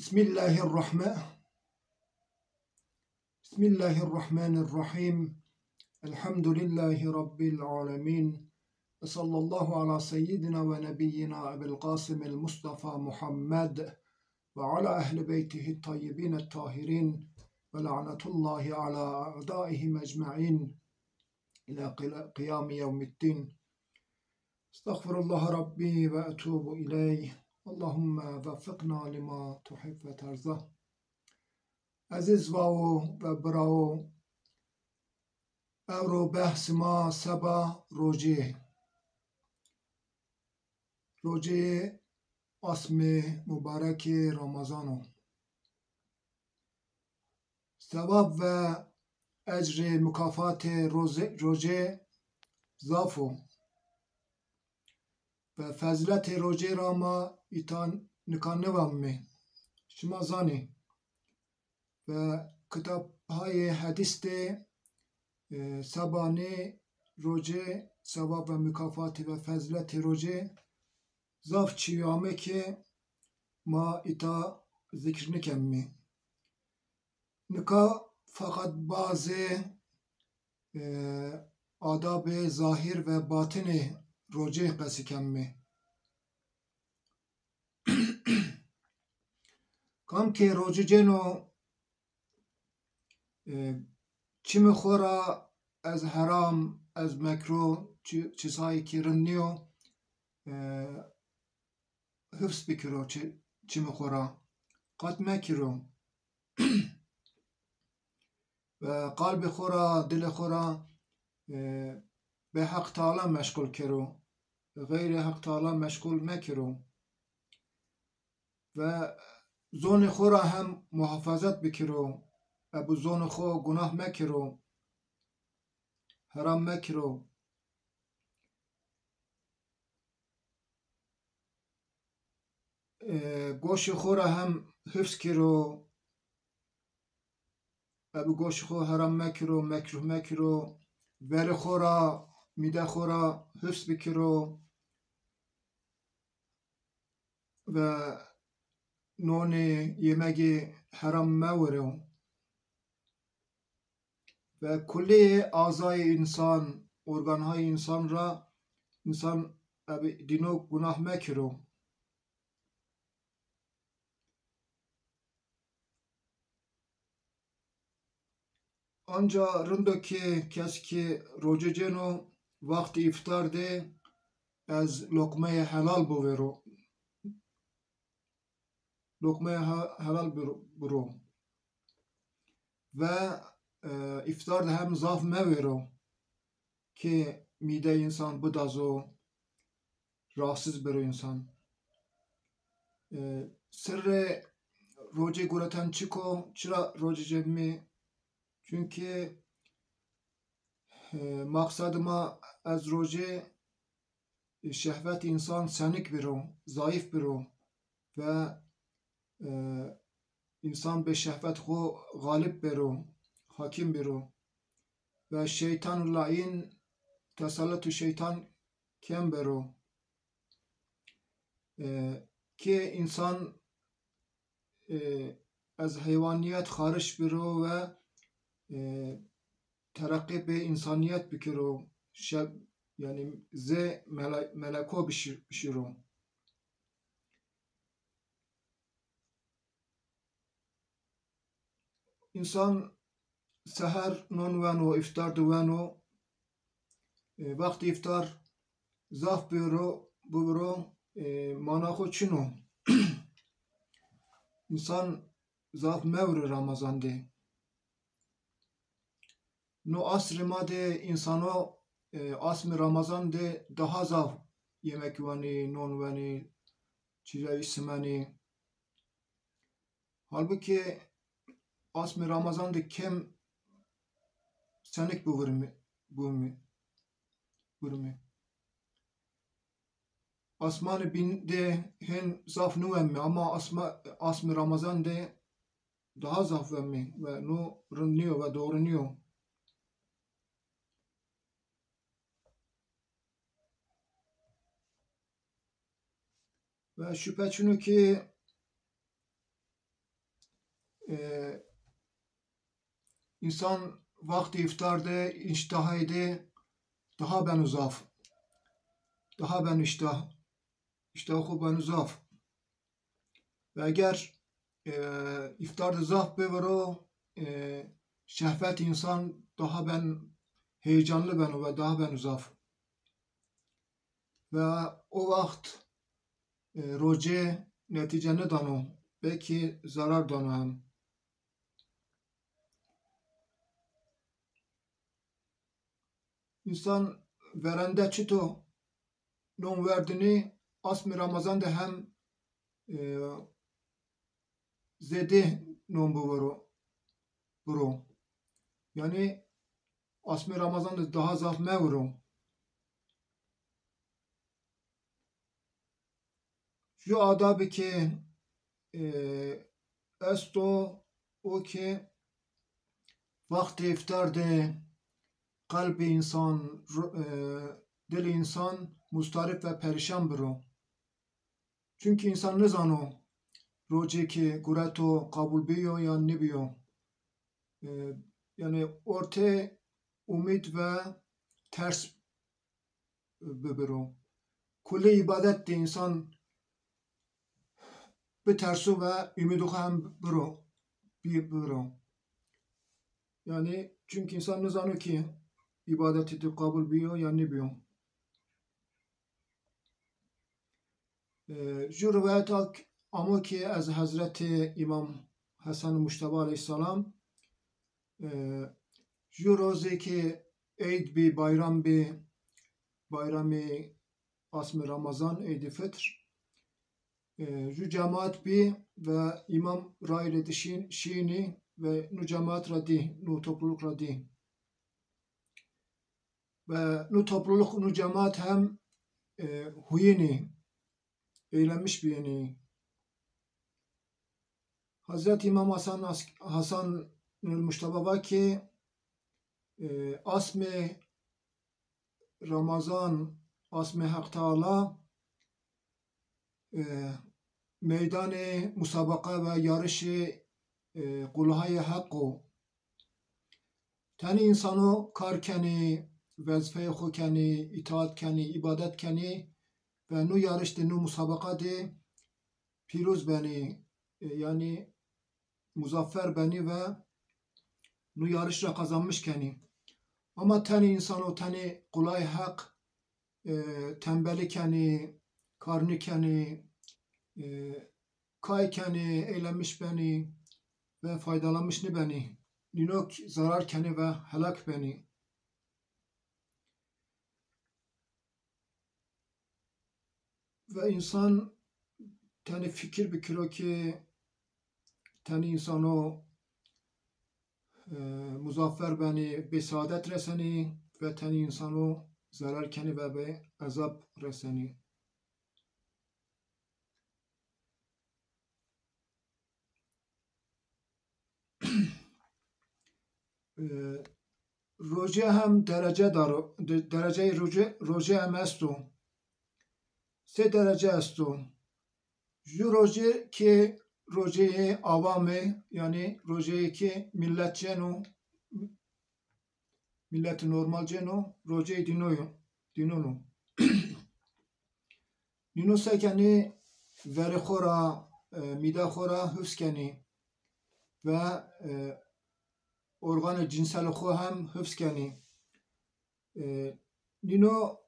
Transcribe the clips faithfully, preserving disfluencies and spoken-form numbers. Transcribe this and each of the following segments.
Bismillahirrahman-, Bismillahirrahmanirrahim. Elhamdülillahi Rabbil alemin. Ve sallallahu ala seyyidina ve nebiyyina Ebil Qasimil Mustafa Muhammed ve ala ehli beytihi tayyibin tahirin ve lanetullahi ala a'daihim ecma'in ila qila-, qiyami yevmiddin. Estağfirullah Rabbi ve etubu ileyh. Allahümme veffikna lima tuhib ve terza. Eziz vawo ve birawo, ewro behs ma seba rocê. Rocê asmê mubarekê Ramazan o. Sewab ve ecrê mukafatê roze-, rocê zaf o. Ve fezletê rocê ra ma îta nika nêvamê. Şima zanê. Ve kitabhayê hedîs de, e, seba nê rocê sewab ve mukafatê ve fezletê rocê zaf çîyo ame ke ma îta zikr nikemî. Nika feqet bazê, e, adabê zahîr ve batinê rocê qesî kemî. Kam ke rocê cêno, e, çimê xo ra ez heram, ez mekruh, çi-, çisayê ke rind nîyo, e, hifz bikiro çi-, çimê xo ra. Qet mekiro. Ve qalbê xo ra, dilê xo ra, e, be Heq Teala meşgul kero. Xeyrê Heq Teala meşgul mekero. Ve zonê xo ra hem muhafazet bikiro. Ebu zonê xo gunah mekiro. Heram mekiro. E, goşê xo ra hem hifz kiro. Ebi goşê xo heram mekiro, mekruh mekiro. Verê xo ra, mîde xo ra hifz bikiro. Ve nonê, yemegê heram mewiro. Ve kulî azayê însan, organhayê însan ra însan ebi dîno gunah mekiro. Anca rind o ke kes ke rocê cêno, wextê îftar de ez loqmeyê helal bivêro. Loqmeyê he-, helal bir-, biro. Ve, e, îftar de hem zaf mevêro ke mîde însan bidazo, rahatsız biro însan. E, sirrê rocê gureten çik o? Çira rocê cemî? Çunkî, e, maqsed ma ez rocê, e, şehvet însan senik biro, zayıf biro ve, e, însan be şehvet xo galip bero, hakim bero. Ve şeytan laîn, tesellutu şeytan kem bero. E, ke însan, e, ez heywaniyet xaric biro ve, e, tereqqî bê însaniyet bikiro, şe-, yanî zê mele-, meleko bişi-, bişiro. Însan seher non weno, îftar de weno. E, wextê îftar zaf biro, biviro, e, mana xo çin o. Însan zaf meviro Ramazan de. No asrê ma de însano, e, asmê Ramazan de daha zaf yemek wenî, non wenî, çîzewî simenî. Halbuki asmê Ramazan de kem senik bivurmî, bivurmî, bivurmî. Asmanê bîn de hên zaf nîwemmî ama asma-, asmê Ramazan de daha zaf vemmî ve no rind nîyo ve doğru nîyo. Ve şüphe çin o ki e, însan wextê îftar de îştahê de daha beno zaf. Daha beno îştah. Îştahê xo beno zaf. Ve eger, e, îftar de zaf biviro, e, şehvetê însan daha ben heyecanlı beno ve daha beno zaf. Ve o wext, e, roce netîce nidano, belkî zarar dano hem. Însan verende çito non werdinî, asmê Ramazan de hem, e, zêde non biviro, biro. Yanî asmê Ramazan de daha zaf meviro. Ju adabî ke, e, esto, o ke wextê îftar de qelbê însan, ro-, e, dilê însan mustarip ve perîşan biro. Çunkî însan nizano rocê ke gureto qebul bîyo yan nêbîyo. E, yanî ortê umîd ve ters bibiro. Kulê îbadet de însan biterso ve umîdê xo hem biro, bî-, biro. Yanî çunkî însan nizano kî îbadetê de qebul bîyo ya nêbîyo. E, ju riwayet a k-, amo ki ez Hezretê Îmam Hesen Mujteba aleyhîsselam, e, ju rozê ki eyd bî, bayram bî, bayramê asmê Ramazan, Eydî Fitr, e, ju cemaat bî ve îmam rayîrê di şîn-, şînî ve nu cemaat ra dî, nu topluluk ra dî. Ve nu topluluk, nu cemaat hem, e, huyinî, eylemiş bîyênî. Hazret Îmam Hasan As-, Hasan Mujteba va ki, e, asmê Ramazan, asmê Heq Teala, e, meydanê musabaqa ve yarışê, e, qulahayê Heq o. Tenê însano kar kenî, wezîfeyê xo kenî, îtaat kenî, îbadet kenî ve nu yarış de, nu musabaqa de pîroz benî, e, yanî muzaffer benî ve nu yarış ra qazanmiş kenî. Ama tenê însano tenê qulay Heq, e, tembelî kenî, kar nîkenî, e, kay kenî, eylemiş benî ve faydalanmiş nîbenî. Nînok zarar kenî ve helak benî. Ve însan tenê fikir bikiro ki tenê însano, e, muzaffer benî, bê saadet resenî ve tenê însano zerar kenî ve bê ezab resenî. E, roje hem derece daro, de-, dereceyê roje, roje hem esto. Sê derece esto. Ju roje ki rojeyê awamê, yanî rojeyê ki millet cêno, milletî normal cêno, rojeyê dîno yo, dînon o. Nîno se kenî, verê xo ra, e, mîde xo ra hifz kenî ve, e, organê cinselê xo hem hifz kenî. E, nîno,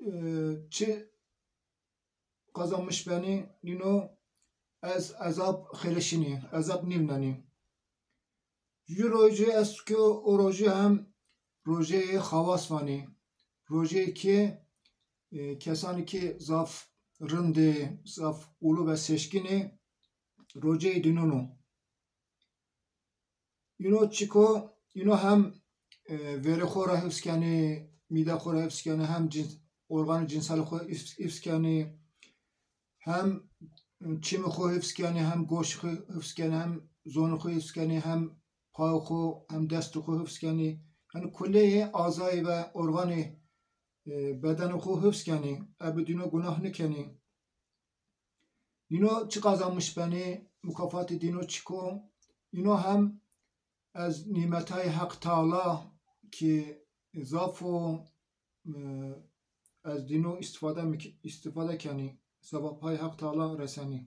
e, çi qazanmiş benî, nîno ez ezab xêrişinî, ezab nîvnenî. Ju rojî est ki o rojî hem rojeyê xawas vanî. Rojeyê ki, e, kesanî ki zaf rindê, zaf ulu ve seçkin ê, rojeyê dînon o. Îno çik o, îno hem, e, verê xo ra hifz kenî, mîde xo ra hifz kenî, hem cins-, organê cinselê xo hifz, hifz kenî, hem çimê xo hifz kenî, hem goşê xo hifz kenî, hem zonê xo hifz kenî, hem payê xo, hem destê xo hifz kenî. Yanî kuleyê azayê ve organê, e, bedenê xo hifz kenî. Ebi dîno gunah nikenî. Nîno çi qazanmiş benî, mukafatê dîno çik o? Îno hem ez nîmetayê Heq Teala ki zaf o, e, ez dîno îstîfade mik-, îstîfade kenî, sevapayê Heq Teala resenî.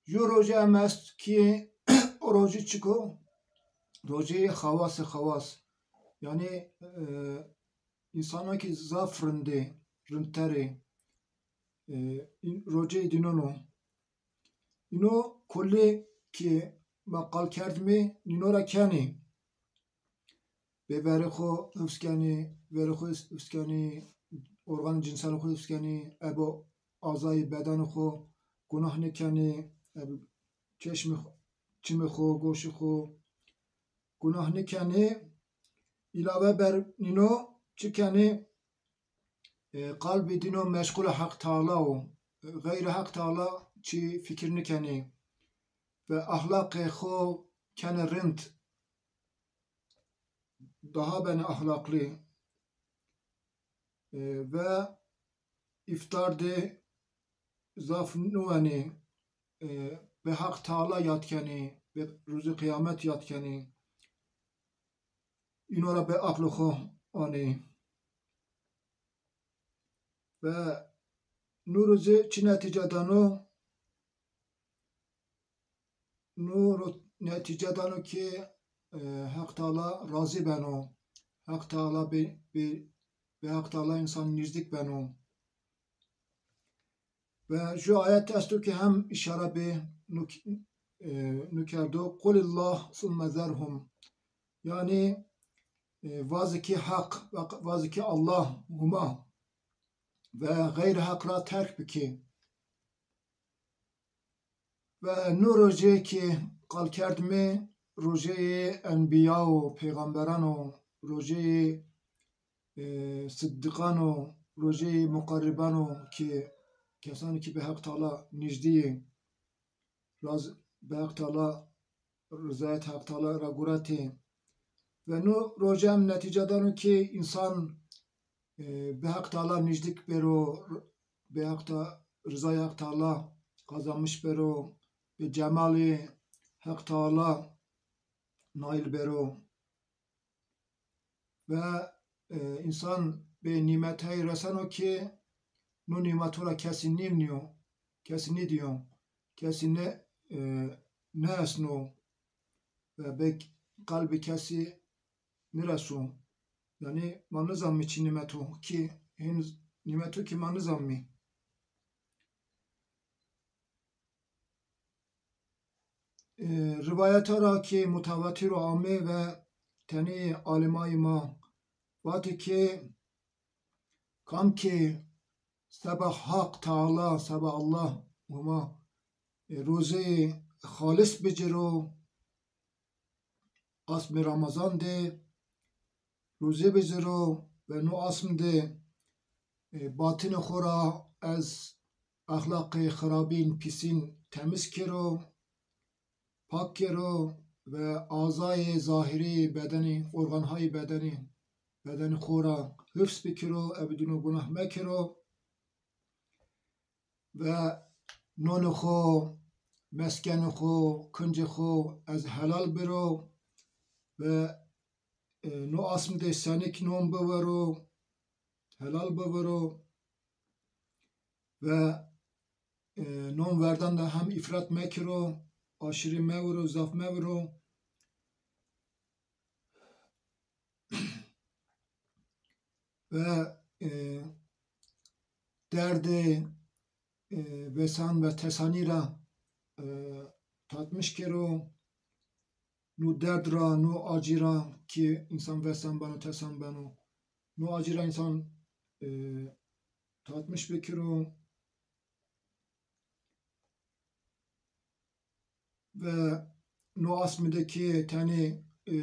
Ju rojê hem est ki o rojî çik o? Rojeyê xewasê xewas. Yanî, e, însano ki zaf rindê, rindterê, e, în-, rojeyê dînon o. Îno kulî ki ma qal kerdimî, nîno ra kenî. Bê verê xo hifz kenî, verê xo hifz kenî, organê cinselê xo hifz kenî, ebe azayê bedenê xo gunah nêkenî, ebe çeşmê xo, çimê xo, goşê xo gunah nêkenî. Îlawe ber nîno çi kenî? E, qalbê dîno meşgulê Heq Teala o. Xeyrê Heq Teala çî fikir nêkenî. Ve axlaqê xo kenê rind. Daha benê axlaqlî. E, ve îftar de zaf nêwenê, e, bi Heq Teala yad kenê, bi rojê qiyamet yad kenê. Îno ra bi aqlê xo anê. Ve no rojê çi netîce dano? No ro-, netîce dano ki, e, Heq Teala razî beno. Heq Teala bi, bi, bi Heq Teala însan nîzdîk beno. Ve ju ayet esto ki hem îşare bi nu, e, nu kerdo. Qulillah summe zerhum. Yanî, e, vazî ki Heq, vazî ki Allah, huma ve xeyrê Heq ra terk bikî. Ve no rojê ki qal kerdimî, rojeyê enbîya û peyxamberan o, rojeyê, e, siddiqan o, rojeyê muqerriban o ki kesanê ki bi Heq Teala nîjdî yê, raz-, bi Heq Teala, rizayet Heq Teala ra guretê. Ve no roje hem netîce dano ki însan, e, bi Heq Teala nîjdîk bêro, bi Heq Te-, rizayê Heq Teala qazanmiş bêro, bi cemalê Heq Teala nail bêro. Ve, e, însan bi nîmetey reseno ki no nîmeto ra kesî nîvnîyo, kesî nîdîyo, kesî ne, e, nêesno ve bi qalbê kesî nêreso. Yanî ma nizanmî çi nîmeto ki, hên nîmeto ki ma nizanmî. E, rîwayeta ra ki mutewatîr o amê ve tenê alimayî ma vatê ki kam ki seba Haq Teala, seba Allah, huma, e, rojeyê xalis biciro, asmê Ramazan de roje biciro ve no asm de, e, batinê xo ra ez exlaqê xirabîn, pîsîn temiz kero, pak kero ve azayê zahirî bedenî, organhayê bedenî, bedenî xo ra hifz bikero, ebe dîno gunah mekero. Ve nonê xo, meskenê xo, kincê xo ez helal biro ve, e, no asm de senik non biviro, helal biviro ve, e, non verdan de hem îfrat mekiro, aşirî meviro, zaf meviro. Ve, e, derdê, e, vesan ve tesanî ra, e, tatmiş kero. No derd ra, no acî ra ki însan vesan beno, tesan beno, no acî ra însan, e, tatmiş bikiro. Ve no asmî de ki tenê, e,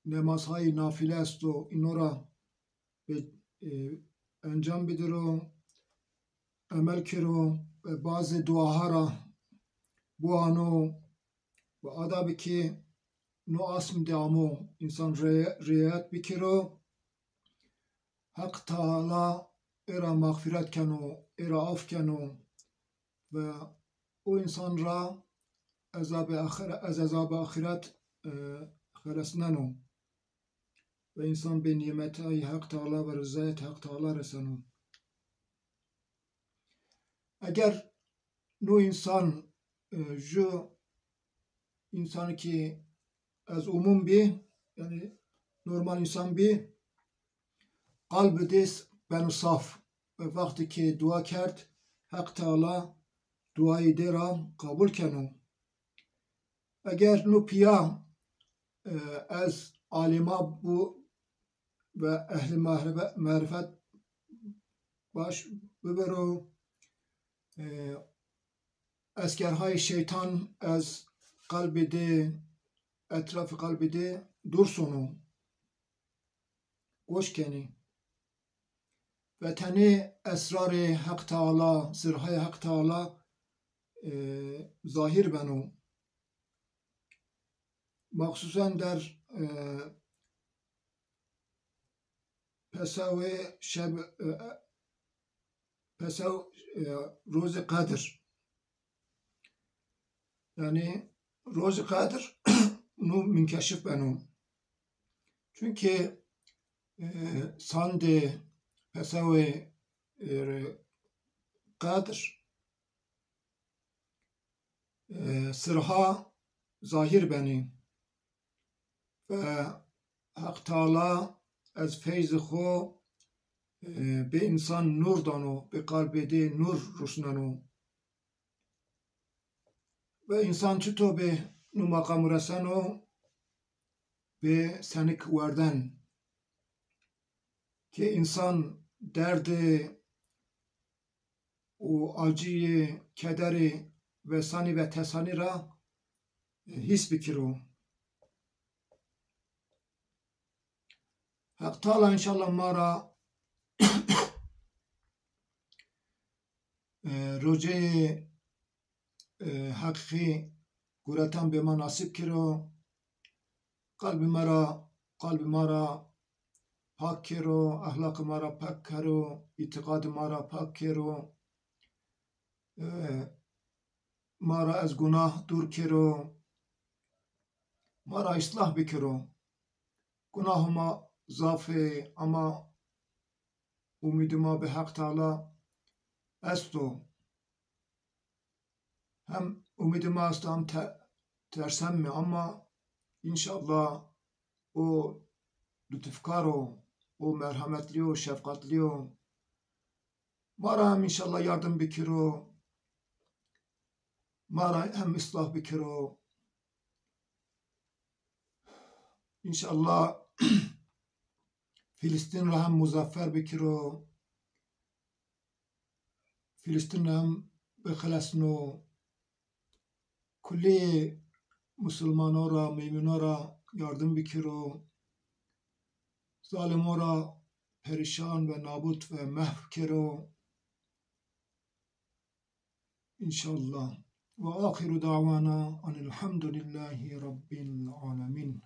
nemazhayê nafile esto, îno ra bi, e, encam bidiro, emel kero, ve bazê duaha ra biwano, ve ada bi ki no asmî de amo însan rê-, rîayet bikero. Heq Teala ê ra mexfîret keno, ê ra af keno ve o însan ra ezabê axire-, ez ezabê axiret, e, xelesneno ve însan bê nîmetayê Heq Teala ve rizayet Heq Teala reseno. Eger no însan, e, ju însanî ki ez umum bî, yanî normal însan bî, qalbê dê beno saf. Ve wextê ki dua kerd, Heq Teala duayê dê ra qebul keno. Eger no pîya, e, ez alîma bu ve ehlî marîfe-, marîfet baş bibero, e, eskerhayê şeytan ez qalbê dê, etrafê qalbê dê dûr sono. Goş kenî. Ve tenê esrarê Heq Teala, sirhayê Heq Teala, e, zahîr beno. Maxsusen der, e, pesewê şeb, e, pesew, e, rozê Qedir. Yanî rozê Qedir no minkeşif beno. Çunkî, e, sandê pesewê, e, Qedir, e, sirha zahîr benî. Ve Heq Teala ez feyzê xo, e, bê însan nûr dano, bê qalbê dê nûr rusneno. Ve însan çito bê no maqam reseno? Bê senik werden. Ki însan derdê û acîyê, kederê vesanî ve tesanî ra hîs bikiro. Heq Teala înşallah ma ra, e, roceyê, e, heqîqî guretan bê ma nasîb kero. Qalbê ma ra, qalbê ma ra pak kero, exlaqê ma ra pak kero, îtîqadê ma ra pak kero. E, ma ra ez gunah dûr kero. Ma ra îslah bikero. Gunahê ma zaf ê, ama umîdê ma bi Heq Teala esto. Hem umîdê ma esto, hem te-, tersem mi, ama înşallah o lutufkar o, o merhametlî yo, şefqatlî yo. Ma ra hem înşallah yardim bikiro. Ma ra hem îslah bikiro. Înşallah Filistîn ra hem muzaffer bikiro. Filistîn ra hem bixelesno. Kulî musulmano ra, mumîno ra yardim bikiro. Zalimo ra perîşan ve nabut ve mehv kero. Înşallah. Ve axiru dawana enilhamdulîllahî rabbil alemîn.